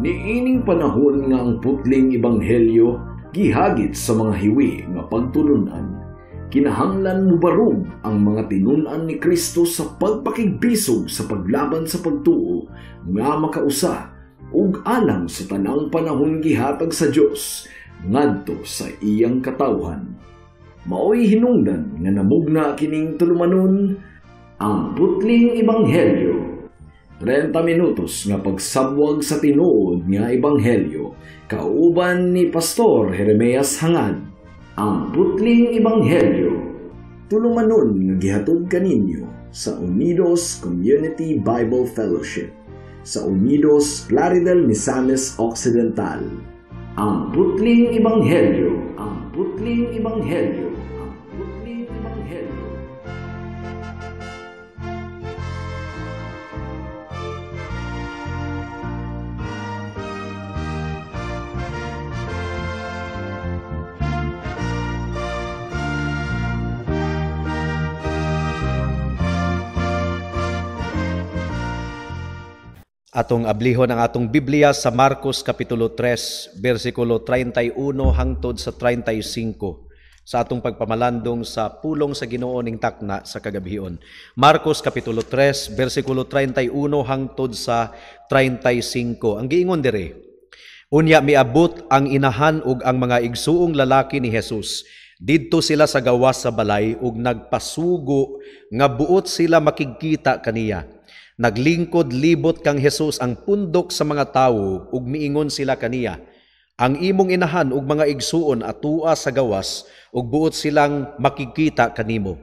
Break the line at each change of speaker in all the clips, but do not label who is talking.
Niining panahon nga ang putling ebanghelyo gihagit sa mga hiwi nga pagtulunan, kinahanglan mubarog ang mga tinun-an ni Kristo sa pagpakigbisog sa paglaban sa pagtuo nga makausa ug alang sa tanang panahon gihatag sa Dios ngadto sa iyang katawhan. Maoy hinungdan nga namugna kining tulumanon, ang putling ebanghelyo. 30 minutos nga pagsabwag sa tinuod nga ebanghelyo, kauban ni Pastor Jeremias Hangad. Ang putling ebanghelyo, tulumanon nga gihatod kaninyo sa Unidos Community Bible Fellowship sa Unidos, Plaridel, Misamis Occidental. Ang putling ebanghelyo, ang putling ebanghelyo, ang putling ebanghelyo.
Atong ablihon ang atong Biblia sa Marcos Kapitulo 3, versikulo 31 hangtod sa 35 sa atong pagpamalandong sa pulong sa Ginoo ning takna sa kagabhion. Marcos Kapitulo 3, versikulo 31 hangtod sa 35. Ang giingon diri, unya miabot ang inahan ug ang mga igsuong lalaki ni Jesus. Didto sila sa gawas sa balay ug nagpasugo nga buot sila makigkita kaniya. Naglingkod libot kang Jesus ang pundok sa mga tawo ug miingon sila kaniya, ang imong inahan ug mga igsuon atua sa gawas ug buot silang makigkita kanimo.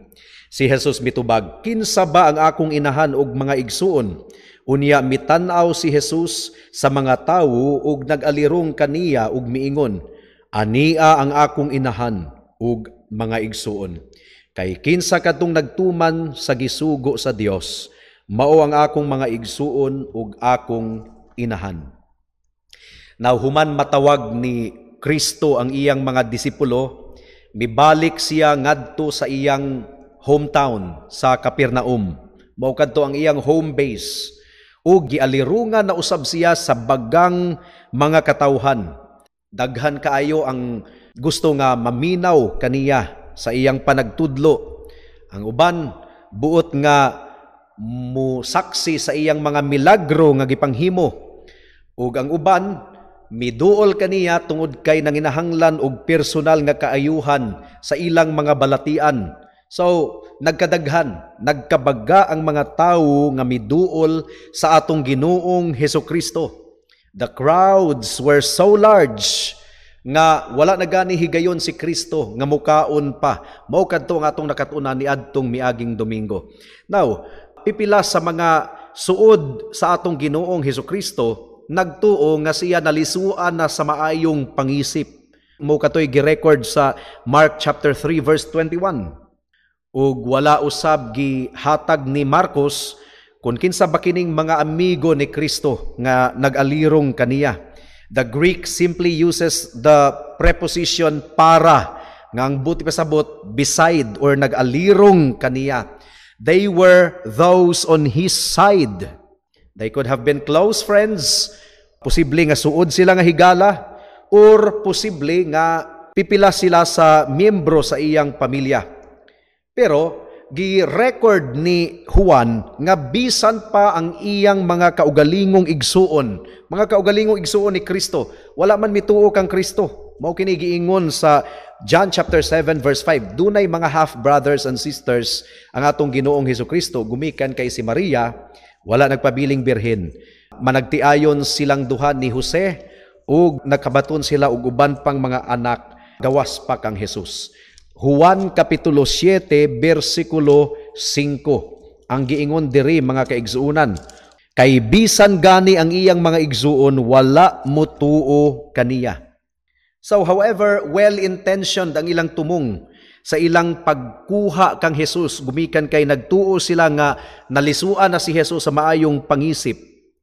Si Jesus mitubag, kinsa ba ang akong inahan ug mga igsuon? Unya mitan-aw si Jesus sa mga tawo ug nag-alirong kaniya ug miingon, ania ang akong inahan ug mga igsuon. Kay kinsa kadtong nagtuman sa gisugo sa Dios, mao ang akong mga igsuon ug akong inahan. Now, human matawag ni Kristo ang iyang mga disipulo, mibalik siya ngadto sa iyang hometown sa Capernaum. Mao kadto ang iyang home base. Ug gialirungan na usab siya sa bagang mga katawhan. Daghan kaayo ang gusto nga maminaw kaniya sa iyang panagtudlo. Ang uban buot nga musaksi sa iyang mga milagro nga gipanghimo, ug ang uban miduol kaniya tungod kay nanginahanglan og personal nga kaayuhan sa ilang mga balatian. So nagkadaghan, nagkabaga ang mga tawo nga miduol sa atong Ginoong Hesukristo. The crowds were so large nga wala na gani higayon si Kristo nga mukaon pa. Mao kadto ang atong nakat-unan niadtong miaging Domingo. Now, pipila sa mga suod sa atong Ginoong Hesukristo nagtuo nga siya nalisuan na sa maayong pangisip. Mao katoy girecord sa Mark chapter 3 verse 21. Ug wala usab gihatag ni Marcos kung kinsa ba kining mga amigo ni Kristo nga nag-alirong kaniya. The Greek simply uses the preposition para, nga ang buti pasabot beside or nag-alirong kaniya. They were those on his side. They could have been close friends. Posible nga suod sila nga higala or posible nga pipila sila sa miyembro sa iyang pamilya. Pero gi-record ni Juan nga bisan pa ang iyang mga kaugalingong igsuon, mga kaugalingong igsuon ni Kristo, wala man mituo kang Kristo. Mao kini giingon sa John chapter 7 verse 5, dunay mga half brothers and sisters ang atong Ginoong Hesukristo gumikan kay si Maria, wala nagpabiling birhen. Managtiayon silang duha ni Jose ug nagkabaton sila og uban pang mga anak gawas pa kang Jesus. Juan kapitulo 7 bersikulo 5. Ang giingon diri mga kaigsuonan, kay bisan gani ang iyang mga igsuon wala mutuo kaniya. So however well-intentioned ang ilang tumong sa ilang pagkuha kang Jesus, gumikan kay nagtuo sila nga nalisuan na si Jesus sa maayong pangisip,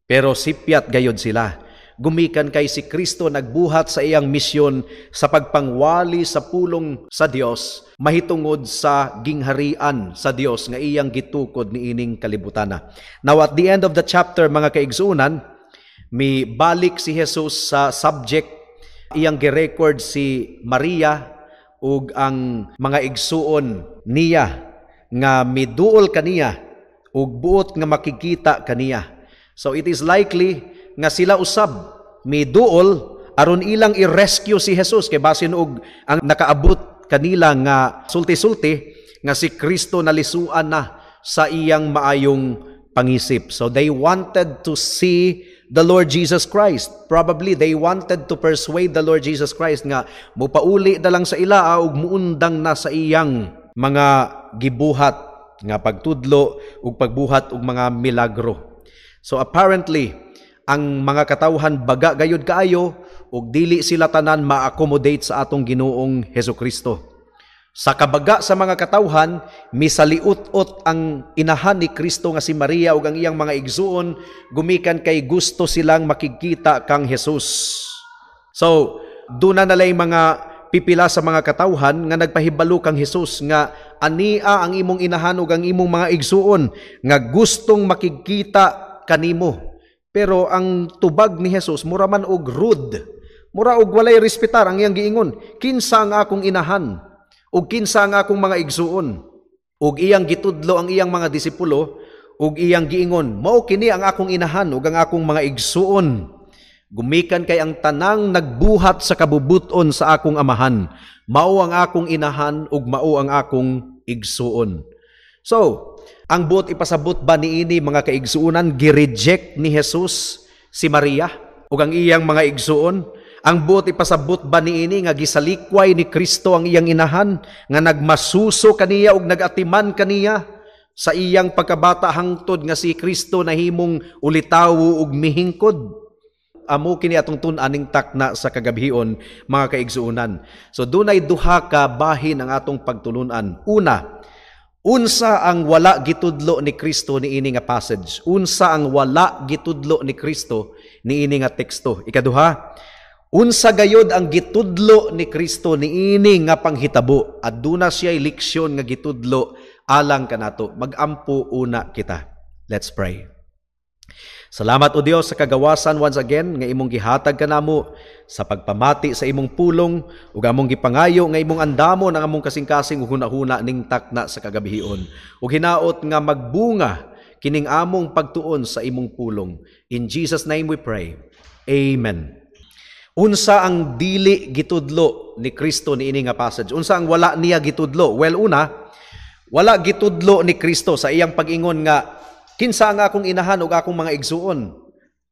pero sipyat gayod sila. Gumikan kay si Kristo nagbuhat sa iyang misyon sa pagpangwali sa pulong sa Dios mahitungod sa gingharian sa Dios nga iyang gitukod niining kalibutana. Now at the end of the chapter, mga kaigsuonan, Mi balik si Jesus sa subject, iyang girecord si Maria ug ang mga igsuon niya nga miduol kaniya ug buot nga makikita kaniya. So it is likely nga sila usab miduol aron ilang i-rescue si Jesus kay basin og ang nakaabot kanila nga sulti-sulti nga si Kristo nalisuan na sa iyang maayong pangisip. So they wanted to see the Lord Jesus Christ. Probably they wanted to persuade the Lord Jesus Christ nga mupauli na lang sa ila ug muundang na sa iyang mga gibuhat nga pagtudlo ug pagbuhat og mga milagro. So apparently, ang mga katawhan baga gayud kaayo ug dili sila tanan ma-accommodate sa atong Ginoong Hesukristo. Sa kabaga sa mga katawhan, misaliut-ot ang inahan ni Kristo nga si Maria ug ang iyang mga igsuon gumikan kay gusto silang makikita kang Jesus. So, duna na lay mga pipila sa mga katawhan nga nagpahibalo kang Jesus nga ania ang imong inahan ug ang imong mga igsuon nga gustong makikita kanimo. Pero ang tubag ni Jesus mura man og rude, mura og walay respetar ang iyang giingon. Kinsa ang akong inahan ug kinsa ang akong mga igsuon? Ug iyang gitudlo ang iyang mga disipulo ug iyang giingon, mao kini ang akong inahan ug ang akong mga igsuon. Gumikan kay ang tanang nagbuhat sa kabubuton sa akong amahan, mao ang akong inahan ug mao ang akong igsuon. So, ang buot ipasabot ba niini, mga kaigsuonan, gi-reject ni Jesus si Maria ug ang iyang mga igsuon? Ang buot ipasabot ba niini nga gisalikway ni Kristo ang iyang inahan nga nagmasuso kaniya ug nagatiman kaniya sa iyang pagkabata hangtod nga si Kristo nahimong ulitawo ug mihingkod? Amo kini atong tun-aning takna sa kagabhion, mga kaigsuonan. So dunay duha ka bahin ang atong pagtulunan. Una, unsa ang wala gitudlo ni Kristo niini nga passage? Unsa ang wala gitudlo ni Kristo niini nga teksto? Ikaduha, unsa gayod ang gitudlo ni Kristo niini nga panghitabo? Aduna siya'y leksyon nga gitudlo alang kanato. Magampo una kita. Let's pray. Salamat, O Dios, sa kagawasan once again nga imong gihatag kanamo sa pagpamati sa imong pulong, ug among gipangayo nga imong andamon ang among kasing-kasing ug hunahuna ning takna sa kagabihion. Ug hinaot nga magbunga kining among pagtuon sa imong pulong. In Jesus' name we pray. Amen. Unsa ang dili gitudlo ni Kristo niini nga passage? Unsa ang wala niya gitudlo? Well, una, wala gitudlo ni Kristo sa iyang pag-ingon nga kinsa ang akong inahan ug akong mga igsuon.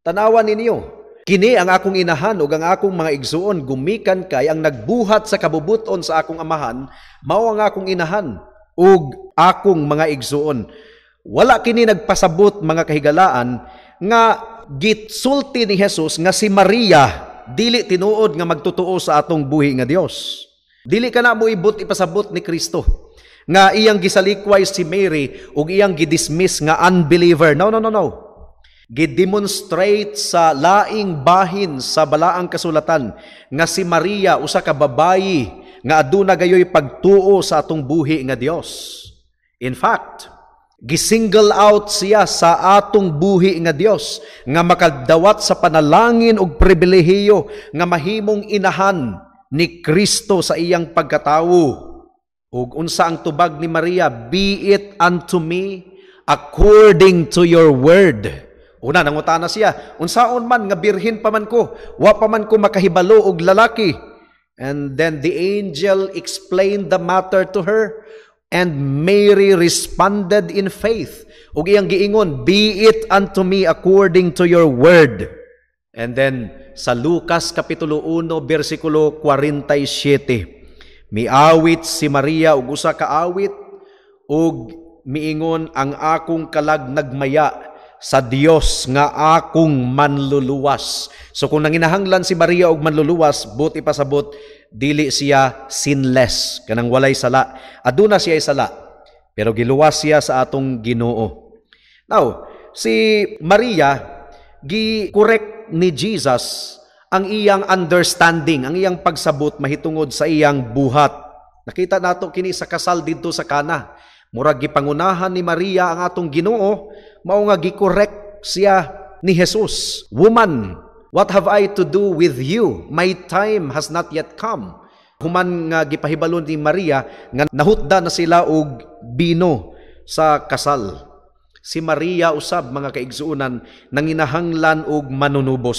Tanawan ninyo, kini ang akong inahan ug ang akong mga igsuon, gumikan kay ang nagbuhat sa kabubuton sa akong amahan, mao ang akong inahan ug akong mga igsuon. Wala kini nagpasabot, mga kahigalaan, nga gitsulti ni Jesus nga si Maria dili tinuod nga magtotoo sa atong buhi nga Dios. Dili kana mo ibot ipasabot ni Kristo nga iyang gisalikway si Mary ug iyang gidismiss nga unbeliever. No, no, no, no. Gidemonstrate sa laing bahin sa balaang kasulatan nga si Maria usa ka babayi nga aduna gayoy pagtuo sa atong buhi nga Dios. In fact, gisingle out siya sa atong buhi nga Dios nga makadawat sa panalangin ug pribilehiyo nga mahimong inahan ni Kristo sa iyang pagkatawo. Ug unsa ang tubag ni Maria? Be it unto me according to your word. Una, nangutana siya, unsaon man nga birhen pa man ko, wa pa man ko makahibalo og lalaki? And then the angel explained the matter to her, and Mary responded in faith. Ug iyang giingon, be it unto me according to your word. And then sa Lucas Kapitulo 1, versikulo 47, miawit si Maria og usa ka awit ug miingon, ang akong kalag nagmaya sa Dios nga akong manluluwas. So kung nanginahanglan si Maria og manluluwas, but ipasabot dili siya sinless, kanang walay sala. Aduna siya sala, pero giluwas siya sa atong Ginoo. Now, si Maria gi-correct ni Jesus ang iyang understanding, ang iyang pagsabot mahitungod sa iyang buhat. Nakita nato kini sa kasal didto sa Kana. Murag gipangunahan ni Maria ang atong Ginoo, mao nga gi-correct siya ni Jesus. Woman, What have I to do with you? My time has not yet come." Human nga gipahibalon ni Maria nga nahutda na sila og bino sa kasal. Si Maria usab, mga kaigsuonan, nanginahanglan og manunubos.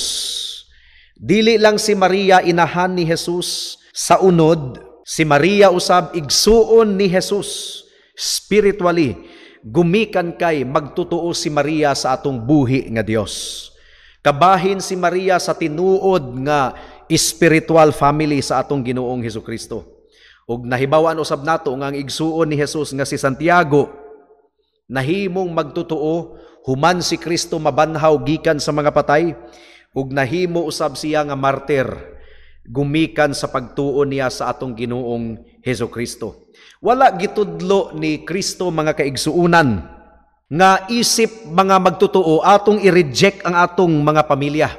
Dili lang si Maria inahan ni Jesus sa unod, si Maria usab igsuon ni Jesus spiritually, gumikan kay magtotoo si Maria sa atong buhi nga Dios. Kabahin si Maria sa tinuod nga spiritual family sa atong Ginoong Hesukristo. Ug nahibaw-an usab nato nga ang igsuon ni Jesus nga si Santiago nahimong magtotoo human si Kristo mabanhaw gikan sa mga patay, ug nahimo usab siya nga martir gumikan sa pagtuo niya sa atong Ginoong Hesukristo. Wala gitudlo ni Kristo, mga kaigsuunan, nga isip mga magtotoo atong i-reject ang atong mga pamilya.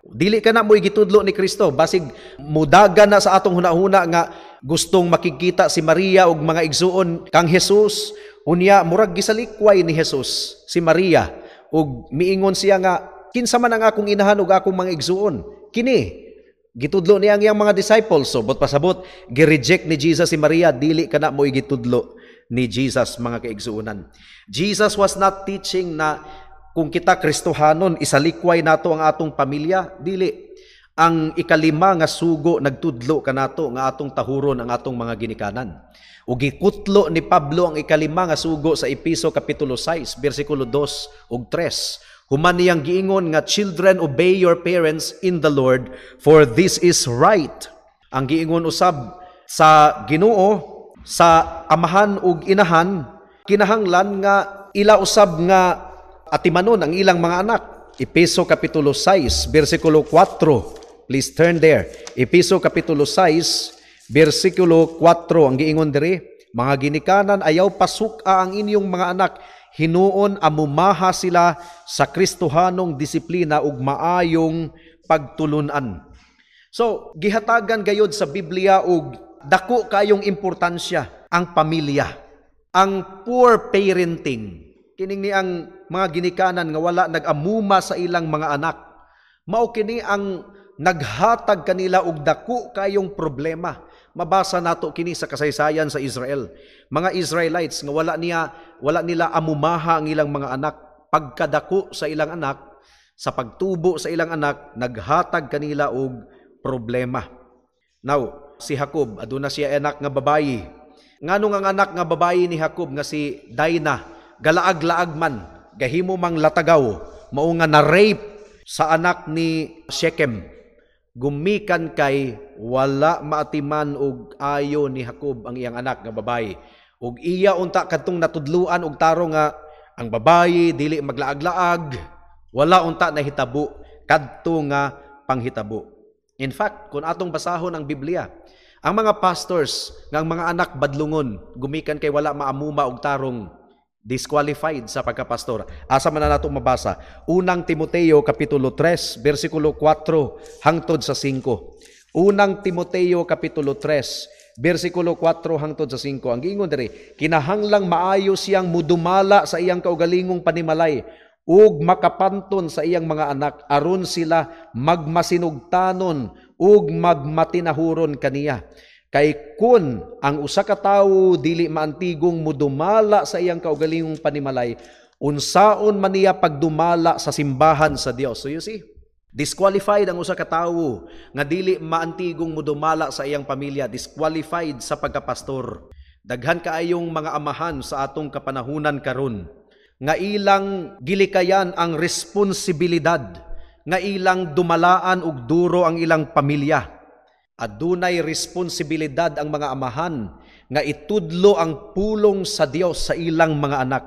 Dili ka na mo gitudlo ni Kristo. Basig mudagan na sa atong hunahuna nga gustong makikita si Maria og mga igsuon kang Jesus. Unya murag gisalikway ni Jesus si Maria ug miingon siya nga, "Kinsa man ang akong inahan ug akong mga igsuon?" Kini gitudlo niya ang iyang mga disciples. So but pasabot gi-reject ni Jesus si Maria. Dili kana mo gitudlo ni Jesus, mga kaigsuonan. Jesus was not teaching na kung kita Kristohanon isalikway nato ang atong pamilya. Dili. Ang ikalima nga sugo nagtudlo kanato nga atong tahuron ang atong mga ginikanan. Ug gikutlo ni Pablo ang ikalima nga sugo sa Epeso kapitulo 6 bersikulo 2 ug 3. Human niyang giingon nga, "Children, obey your parents in the Lord, for this is right." Ang giingon usab sa Ginoo sa amahan ug inahan, kinahanglan nga ila usab nga atimanon ang ilang mga anak. Epeso kapitulo 6 bersikulo 4. Please turn there. Epeso kapitulo 6 bersikulo 4 ang giingon diri, "Mga ginikanan, ayaw pasuka ang inyong mga anak, hinuon amumaha sila sa Kristohanong disiplina ug maayong pagtulunan." So, gihatagan gayod sa Biblia og dako kayong importansya ang pamilya. Ang poor parenting, kining ni ang mga ginikanan nga wala nag-amuma sa ilang mga anak, mao kini ang naghatag kanila og dako kayong problema. Mabasa nato kini sa kasaysayan sa Israel. Mga Israelites nga wala nila amumaha ang ilang mga anak, pagkadako sa ilang anak, sa pagtubo sa ilang anak, naghatag kanila og problema. Now, si Jacob, aduna siya anak nga babayi. Nganong ang anak nga babayi ni Jacob nga si Dinah, galaag-laag man, gahimo mang latagaw, mao nga na-rape sa anak ni Shechem. Gumikan kay wala maatiman og ayo ni Jacob ang iyang anak nga babayi. Ug iya unta kadtong natudluan og tarong nga ang babayi dili maglaag-laag, wala unta nahitabo kadto nga panghitabo. In fact, kung atong basahon ang Biblia, ang mga pastors nga ang mga anak badlungon, gumikan kay wala maamuma og tarong, disqualified sa pagkapastor. Asa man na nato mabasa? Unang Timoteo kapitulo 3 bersikulo 4 hangtod sa 5. Unang Timoteo kapitulo 3 bersikulo 4 hangtod sa 5. Ang giingon diri, kinahanglang maayo siyang mudumala sa iyang kaugalingong panimalay ug makapanton sa iyang mga anak aron sila magmasinugtanon ug magmatinahuron kaniya. Kay kun ang usa ka tawo dili maantigong mudumala sa iyang kaugalingong panimalay, unsaon man niya pagdumala sa simbahan sa Dios. So you see, disqualified ang usa ka tawo nga dili maantigong mudumala sa iyang pamilya, disqualified sa pagkapastor. Daghan kaayong mga amahan sa atong kapanahunan karon nga ilang gilikayan ang responsibilidad, nga ilang dumalaan og duro ang ilang pamilya. Adunay responsibilidad ang mga amahan nga itudlo ang pulong sa Dios sa ilang mga anak.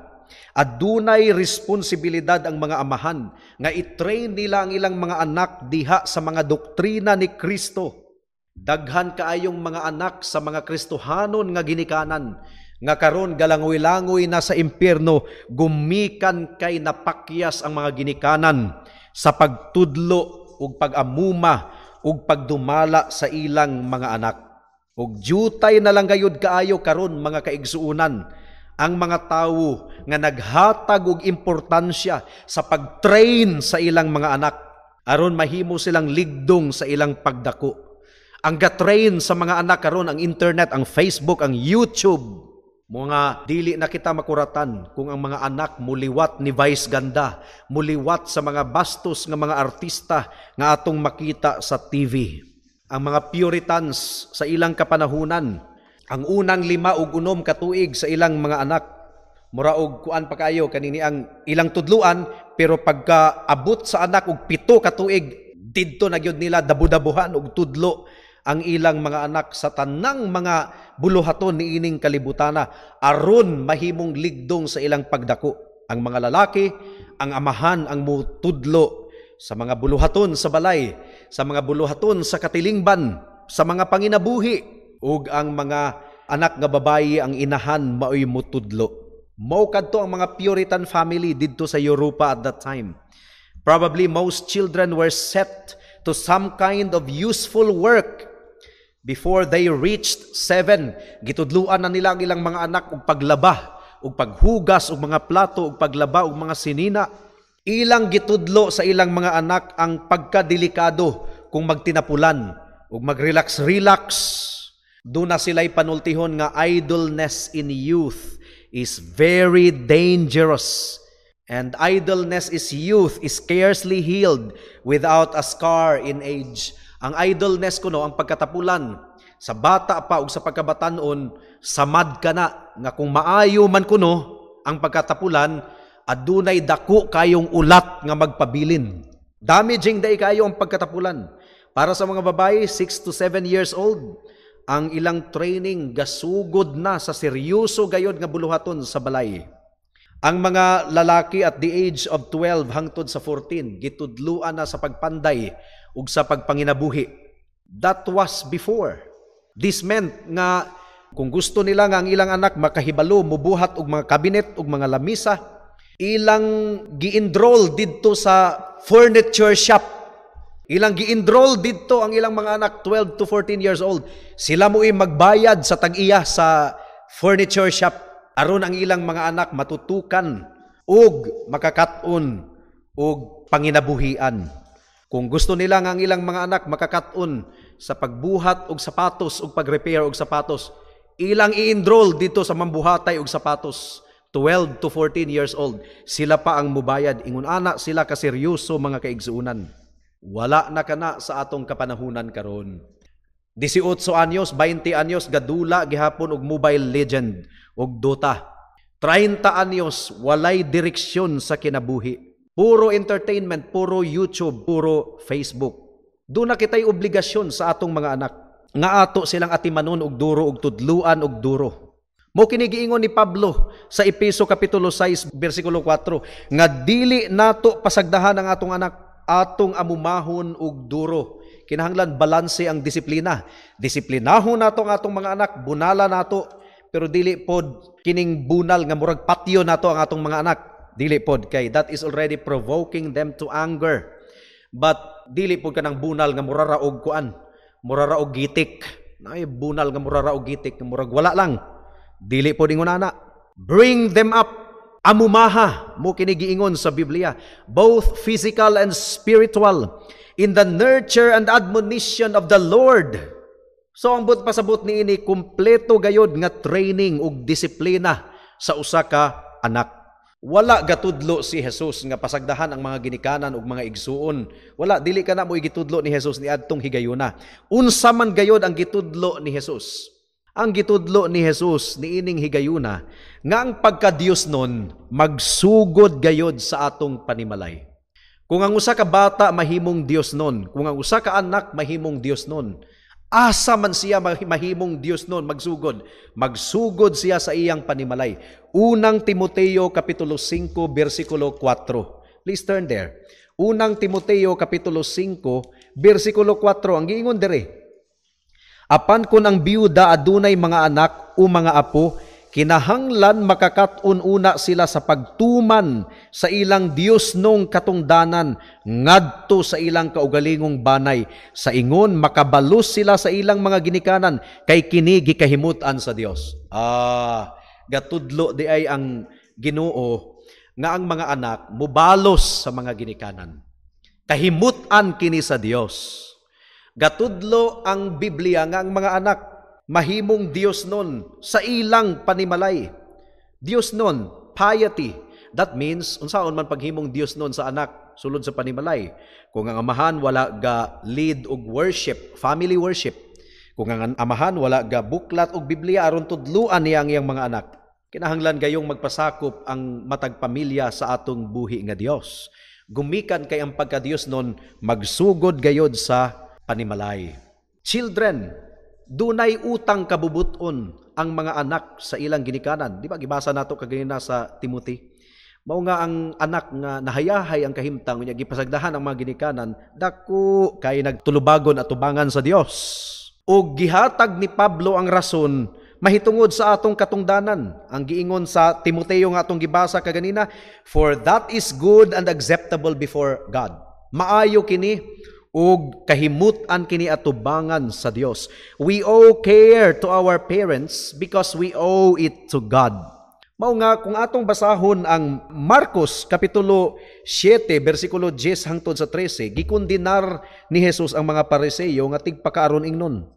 Adunay responsibilidad ang mga amahan nga i-train nila ang ilang mga anak diha sa mga doktrina ni Kristo. Daghan kaayong mga anak sa mga Kristohanon nga ginikanan nga karon galangoy-langoy na sa impyerno, gumikan kay napakyas ang mga ginikanan sa pagtudlo ug pag-amuma ug pagdumala sa ilang mga anak. Ug jutay na lang gayud kaayo karon, mga kaigsuonan, ang mga tawo nga naghatag og importansya sa pag-train sa ilang mga anak. Aron mahimo silang ligdong sa ilang pagdako. Ang ga-train sa mga anak karon ang internet, ang Facebook, ang YouTube. Mga dili na kita makuratan kung ang mga anak muliwat ni Vice Ganda, muliwat sa mga bastos nga mga artista nga atong makita sa TV. Ang mga Puritans sa ilang kapanahunan, ang unang 5 ug 6 ka tuig sa ilang mga anak, mura og kuan pa kayo kanini ang ilang tudluan, pero pagka abot sa anak og 7 ka tuig, didto na gyud nila dabu-dabuhan og tudlo ang ilang mga anak sa tanang mga buluhaton niining kalibutana aron mahimong ligdong sa ilang pagdako. Ang mga lalaki, ang amahan ang mutudlo sa mga buluhaton sa balay, sa mga buluhaton sa katilingban, sa mga panginabuhi, ug ang mga anak nga babayi ang inahan maoy mutudlo. Mao kadto ang mga Puritan family didto sa Europa at that time. Probably most children were set to some kind of useful work before they reached 7. Gitudluan na nila ang ilang mga anak og paglaba, og paghugas og mga plato, og paglaba og mga sinina. Ilang gitudlo sa ilang mga anak ang pagkadelikado kung magtinapulan og magrelax-relax. Doon na sila'y panultihon nga idleness in youth is very dangerous. And idleness is youth is scarcely healed without a scar in age. Ang idleness kuno, ang pagkatapulan sa bata pa ug sa pagkabatan-on, samad ka na nga kung maayo man kuno ang pagkatapulan, adunay dako kayong ulat nga magpabilin. Damaging day kayo ang pagkatapulan. Para sa mga babae, 6 to 7 years old, ang ilang training gasugod na sa seryoso gayod nga buluhaton sa balay. Ang mga lalaki at the age of 12 hangtod sa 14, gitudluan na sa pagpanday ug sa pagpanginabuhi. That was before. This meant nga kung gusto nila nga ang ilang anak makahibalo, mubuhat og mga kabinet ug mga lamisa, ilang gi-enroll didto sa furniture shop. Ilang gi-enroll didto ang ilang mga anak 12 to 14 years old. Sila mo'y magbayad sa tag-iya sa furniture shop aron ang ilang mga anak matutukan ug makakat-on ug panginabuhian. Kung gusto nila nga ang ilang mga anak makakat-on sa pagbuhat og sapatos ug pag-repair og sapatos, ilang i-enroll dito sa mambuhatay og sapatos. 12 to 14 years old, sila pa ang mubayad. Ingon ana sila kaseryoso, mga kaigsuonan. Wala na kana sa atong kapanahunan karon. 18 anyos, 20 anyos gadula gihapon og Mobile Legend og Dota. 30 anyos walay direksyon sa kinabuhi. Puro entertainment, puro YouTube, puro Facebook. Doon na kita'y obligasyon sa atong mga anak nga ato silang atimanon og duro og tudluan og duro. Mo kini giingon ni Pablo sa Epeso kapitulo 6 bersikulo 4 nga dili nato pasagdahan ang atong anak, atong amumahon og duro. Kinahanglan balanse ang disiplina. Disiplinahon nato ang atong mga anak, bunala nato, pero dili pod kining bunal nga murag patyo nato ang atong mga anak. Dili pod kay that is already provoking them to anger. But dili pod kanang bunal nga murara og kuan, murara og gitik. Nay bunal nga murara og gitik, murag wala lang. Dili pod ingon ana. Bring them up. Amumaha mo kini giingon sa Biblia, both physical and spiritual, in the nurture and admonition of the Lord. So ang but pasabot niini kumpleto gayod nga training ug disiplina sa usa ka anak. Wala gatudlo si Jesus nga pasagdahan ang mga ginikanan ug mga igsuon. Wala, dili ka na mo gitudlo ni Jesus niadtong higayuna. Unsa man gayod ang gitudlo ni Jesus? Ang gitudlo ni Jesus niining higayuna nga ang pagka-Dios nun magsugod gayod sa atong panimalay. Kung ang usa ka bata mahimong Dios nun, kung ang usa ka anak mahimong Dios nun, asa man siya mahimong Dios nun magsugod? Magsugod siya sa iyang panimalay. Unang Timoteo kapitulo 5 bersikulo 4. Please turn there. Unang Timoteo kapitulo 5 bersikulo 4 ang giingon dere. Apan kun ang biyuda adunay mga anak o mga apo, kinahanglan makakat-on una sila sa pagtuman sa ilang Dios nong katungdanan ngadto sa ilang kaugalingong banay, sa ingon makabalos sila sa ilang mga ginikanan kay kini gikahimut-an sa Dios. Gatudlo di ay ang Ginoo nga ang mga anak mubalos sa mga ginikanan. Kahimut-an kini sa Dios. Gatudlo ang Biblia nga ang mga anak mahimong Dios nun sa ilang panimalay. Dios nun, piety. That means, unsaon man paghimong Dios nun sa anak sulod sa panimalay. Kung ang amahan wala ga lead og worship, family worship. Kung ang amahan wala ga buklat og Biblia aron tudluan niya ang iyang mga anak. Kinahanglan gayong magpasakop ang matag pamilya sa atong buhi nga Dios. Gumikan kay ang pagka-Dios nun magsugod gayod sa panimalay. Children, dunay utang kabubuton ang mga anak sa ilang ginikanan. Di ba gibasa nato kaganina sa Timothy? Mao nga ang anak nga nahayahay ang kahimtang unya gipasagdahan ang mga ginikanan, dako kay nagtulubagon at tubangan sa Dios. Og gihatag ni Pablo ang rason mahitungod sa atong katungdanan. Ang giingon sa Timoteo nga atong gibasa kaganina, for that is good and acceptable before God. Maayo kini ug kahimut-an kini atubangan sa Dios. We owe care to our parents because we owe it to God. Mao nga kung atong basahon ang Marcos kapitulo 7 bersikulo 10 hangtod sa 13, gikondenar ni Jesus ang mga Pariseyo nga tigpakaaron ingnon.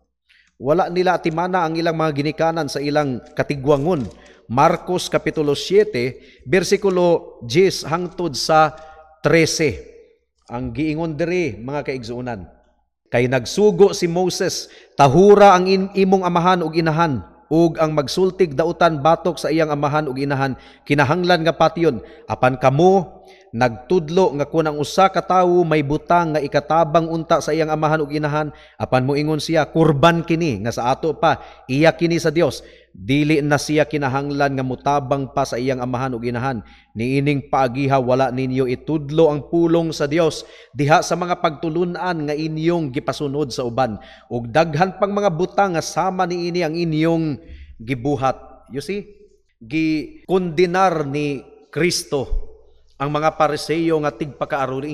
Wala nila atimana ang ilang mga ginikanan sa ilang katigwangon. Marcos kapitulo 7 bersikulo 10 hangtod sa 13. Ang giingon diri mga kaigsuonan, kay nagsugo si Moses, tahura ang imong amahan ug inahan, ug ang magsultig dautan batok sa iyang amahan ug inahan, kinahanglan nga patyon. Apan kamo nagtudlo nga kun ang usa ka tawo may butang nga ikatabang unta sa iyang amahan ug inahan, apan moingon siya, kurban kini nga sa ato pa, iya kini sa Dios, dili na siya kinahanglan nga mutabang pa sa iyang amahan ug inahan. Niining paagiha wala ninyo itudlo ang pulong sa Dios diha sa mga pagtulun-an nga inyong gipasunod sa uban, ug daghan pang mga butang nga sama niini ang inyong gibuhat. You see, gikondenar ni Kristo ang mga Pariseyo nga tigpakaaron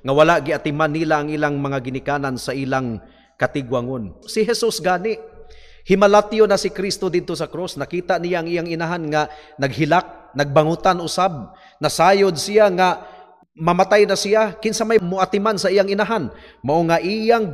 nga wala giatiman nila ang ilang mga ginikanan sa ilang katigwangon. Si Jesus gani, himalatyo na si Kristo didto sa cross, nakita niya ang iyang inahan nga naghilak, nagbangutan usab, nasayod siya nga mamatay na siya, kinsa may muatiman sa iyang inahan. Mao nga iyang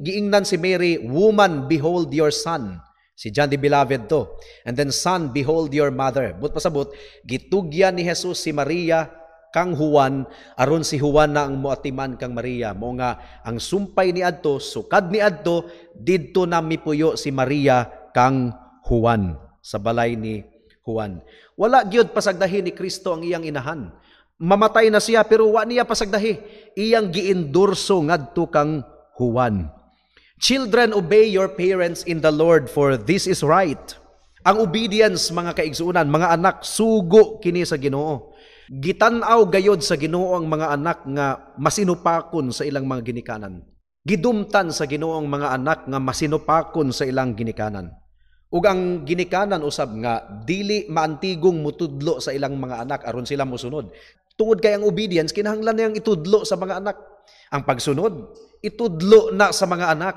giingnan si Mary, woman, behold your son. Si John the Beloved to. And then, son, behold your mother. But pasabot, gitugyan ni Jesus si Maria kang Juan, aron si Juan na ang muatiman kang Maria. Mao nga ang sumpay ni adto, sukad ni adto, didto na mipuyo si Maria kang Juan sa balay ni Juan. Wala gyud pasagdahi ni Kristo ang iyang inahan. Mamatay na siya pero wa niya pasagdahi. Iyang giendorso ngadto kang Juan. Children, obey your parents in the Lord, for this is right. Ang obedience, mga kaigsuonan, mga anak, sugo kini sa Ginoo. Gitan-aw gayod sa Ginoo ang mga anak nga masinupakon sa ilang mga ginikanan. Gidumtan sa Ginoo ang mga anak nga masinupakon sa ilang ginikanan. Ug ang ginikanan usab nga dili maantigong mutudlo sa ilang mga anak aron sila mosunod. Tungod kay ang obedience kinahanglan niyang itudlo sa mga anak. Ang pagsunod itudlo na sa mga anak.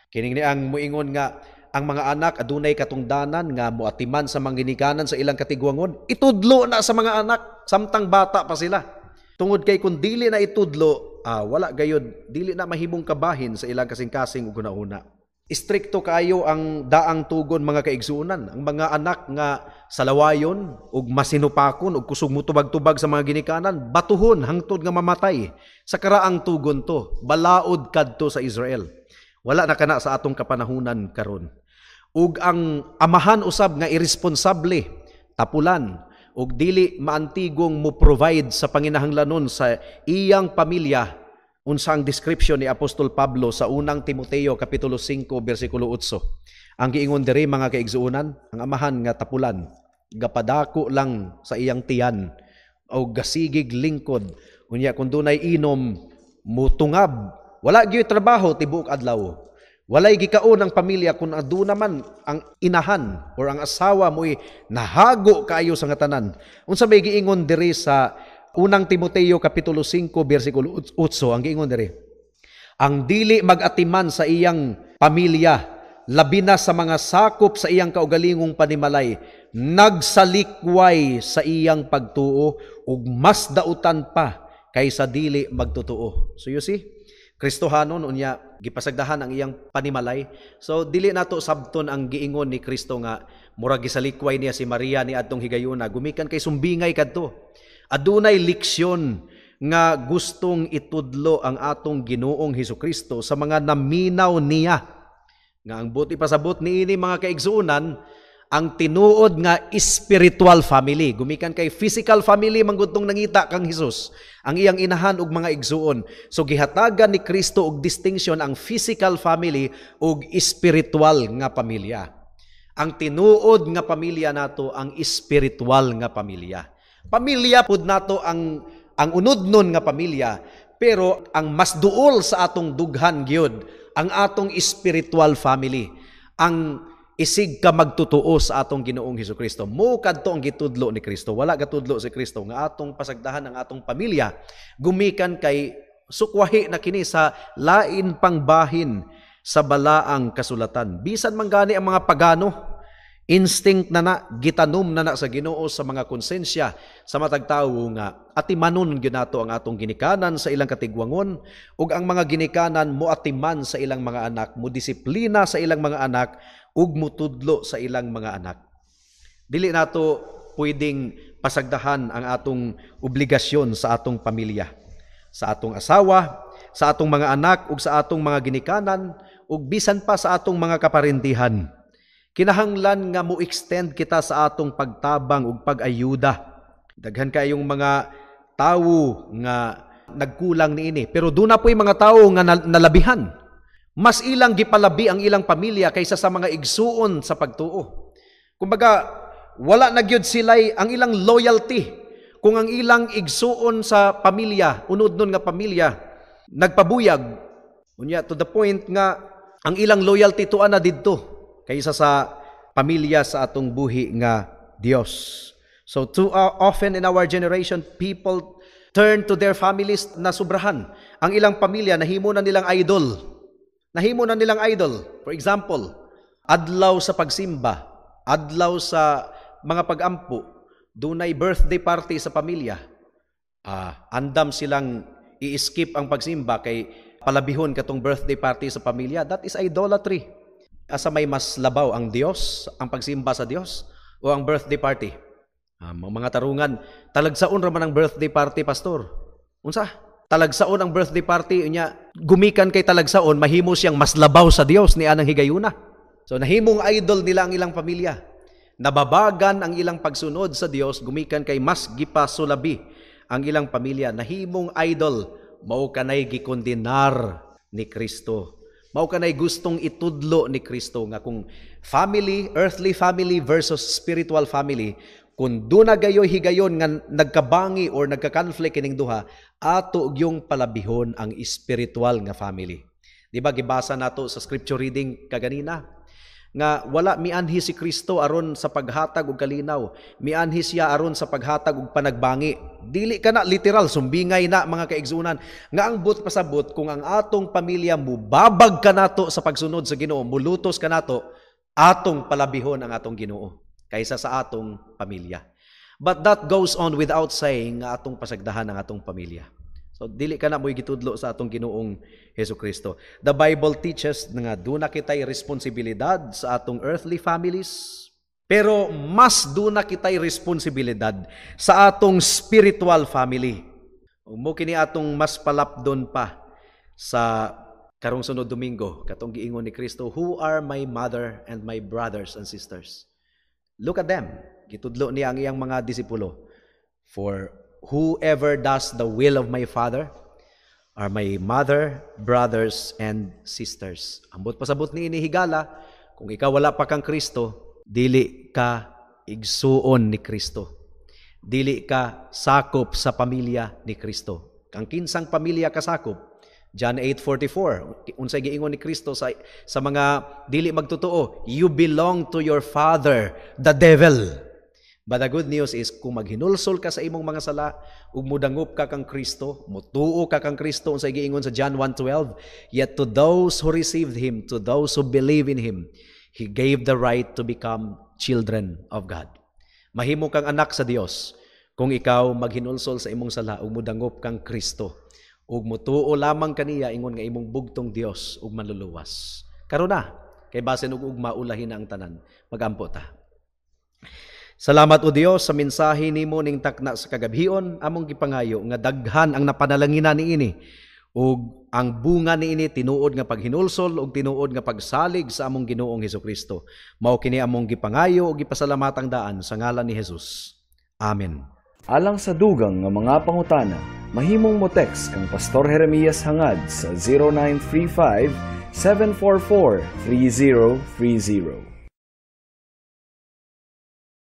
Kining ni ang muingon nga ang mga anak adunay katungdanan nga moatiman sa mga ginikanan sa ilang katigwangon, itudlo na sa mga anak samtang bata pa sila. Tungod kay kung dili na itudlo, wala gayod, dili na mahimong kabahin sa ilang kasing-kasing ug hunahuna. Istrikto kaayo ang daang tugon mga kaigsuonan. Ang mga anak nga salawayon ug masinupakon ug kusog mutubag-tubag sa mga ginikanan, batuhon hangtod nga mamatay. Sa karaang tugon to, balaod kadto sa Israel. Wala na kana sa atong kapanahunan karon. Ug ang amahan usab nga irresponsable, tapulan ug dili maantigong mo provide sa panginahanglanon sa iyang pamilya. Unsa ang description ni Apostol Pablo sa unang Timoteo kapitulo 5 bersikulo 8. Ang giingon diri mga kaigsuonan, ang amahan nga tapulan, gapadako lang sa iyang tiyan o gasigig lingkod, unya kung dunay inom mutungab, wala gyud trabaho tibuok adlaw. Walay gikaon ang pamilya kung aduna man ang inahan or ang asawa mo'y nahago kaayo sa nga tanan. Unsa may giingon diri sa unang Timoteo kapitulo 5 bersikulo 8, ang giingon diri, ang dili magatiman sa iyang pamilya, labi na sa mga sakop sa iyang kaugalingong panimalay, nagsalikway sa iyang pagtuo ug mas dautan pa kaysa dili magtotoo. So you see, Kristohanon, unya gipasagdahan ang iyang panimalay. So dili nato sabton ang giingon ni Kristo nga murag gisalikway niya si Maria ni adtong higayuna, gumikan kay sumbingay kadto. Adunay leksyon nga gustong itudlo ang atong Ginoong Hesukristo sa mga naminaw niya. Nga ang buot ipasabot niini, mga kaigsuonan, ang tinuod nga spiritual family. Gumikan kay physical family man gud tong nangita kang Hesus, ang iyang inahan ug mga igsuon. So gihatagan ni Kristo og distinction ang physical family ug spiritual nga pamilya. Ang tinuod nga pamilya nato ang spiritual nga pamilya. Pamilya pud nato ang unodnon nga pamilya, pero ang mas duol sa atong dughan gyud ang atong spiritual family. Ang isig ka magtotoo sa atong Ginoong Hesukristo. Mo kadto ang gitudlo ni Kristo. Wala gatudlo si Kristo nga atong pasagdahan ang atong pamilya gumikan kay sukwahi na kini sa lain pang bahin sa balaang kasulatan. Bisan man gani ang mga pagano, instinct na na, gitanom na na sa Ginoo sa mga konsensya sa matag tawo nga atimanon gyud nato ang atong ginikanan sa ilang katigwangon, ug ang mga ginikanan mo atiman sa ilang mga anak, mo disiplina sa ilang mga anak ug mutudlo sa ilang mga anak. Dili nato pwedeng pasagdahan ang atong obligasyon sa atong pamilya, sa atong asawa, sa atong mga anak ug sa atong mga ginikanan ug bisan pa sa atong mga kaparintihan. Kinahanglan nga mo extend kita sa atong pagtabang ug pag-ayuda. Daghan kayong mga tawo nga nagkulang niini, pero duna po'y mga tawo nga nalabihan. Mas ilang gipalabi ang ilang pamilya kaysa sa mga igsuon sa pagtuo. Kumbaga, wala na gyud sila'y ang ilang loyalty. Kung ang ilang igsuon sa pamilya, unod nun nga pamilya, nagpabuyag, unya to the point nga ang ilang loyalty tuan na didto kaysa sa pamilya sa atong buhi nga Dios. So too often in our generation, people turn to their families na sobrahan. Ang ilang pamilya, nahimo na nilang idol. Nahimo na nilang idol. For example, adlaw sa pagsimba, adlaw sa mga pagampo, dunay birthday party sa pamilya. Andam silang i-skip ang pagsimba kay palabihon katong birthday party sa pamilya. That is idolatry. Asa may mas labaw, ang Dios, ang pagsimba sa Dios o ang birthday party? Mga tarungan, talagsaon ra man ang birthday party, pastor. Unsa? Talagsaon ang birthday party unya, gumikan kay talagsaon, mahimo siyang mas labaw sa Dios ni anang higayuna. So nahimong idol nila ang ilang pamilya. Nababagan ang ilang pagsunod sa Dios gumikan kay mas gipasulabi ang ilang pamilya. Nahimong idol, mao kanay gikondenar ni Kristo. Mao kanay gustong itudlo ni Kristo nga kung family, earthly family versus spiritual family, kung duna gayoy higayon nga nagkabangi or nagka-conflict kining duha, ato gyung palabihon ang spiritual nga family. Di ba gibasa nato sa scripture reading kaganina nga wala mianhi si Kristo aron sa paghatag og kalinaw, mianhi siya aron sa paghatag og panagbangi. Dili ka na literal sumbingay na, mga kaigsunan, nga ang but pasabot, kung ang atong pamilya mubabag kanato sa pagsunod sa Ginoo, mulutos kanato, atong palabihon ang atong Ginoo kaysa sa atong pamilya. But that goes on without saying nga atong pasagdahan ang atong pamilya. So dili ka na mo'y gitudlo sa atong Ginoong Hesus Kristo. The Bible teaches nga duna kitay responsibilidad sa atong earthly families, pero mas duna kitay responsibilidad sa atong spiritual family. Mo kini atong mas palapdon pa sa karong sunod Domingo, katong giingon ni Kristo, "Who are my mother and my brothers and sisters?" Look at them. Gitudlo niya ang iyang mga disipulo. "For whoever does the will of my Father are my mother, brothers, and sisters." Ambot pasabot ni ini, higala, kung ikaw wala pa kang Kristo, dili ka igsuon ni Kristo. Dili ka sakop sa pamilya ni Kristo. Kang kinsang pamilya ka sakop? John 8:44, unsay giingon ni Kristo sa mga dili magtotoo? "You belong to your father, the devil." But the good news is, kung maghinulsol ka sa imong mga sala ug mudangop ka kang Kristo, mutuo ka kang Kristo, unsay giingon sa John 1:12? "Yet to those who received Him, to those who believe in Him, He gave the right to become children of God." Mahimo kang anak sa Dios Kung ikaw maghinulsol sa imong sala ug modangop kang Kristo ug mutuo lamang kaniya ingon nga imong bugtong Dios ug manluluwas. Karon na, kay basin og ugma ulahin na ang tanan. Magampo ta. Salamat, O Dios, sa mensahe nimo ning takna sa kagabhion. Among gipangayo nga daghan ang napanalanginan niini ug ang bunga niini tinuod nga paghinulsol ug tinuod nga pagsalig sa among Ginoong Hesukristo. Mao kini among gipangayo ug gipasalamatang daan sa ngalan ni Jesus. Amen.
Alang sa dugang nga mga pangutana, mahimong mo text kang Pastor Jeremias Hangad sa 0935 744 3030.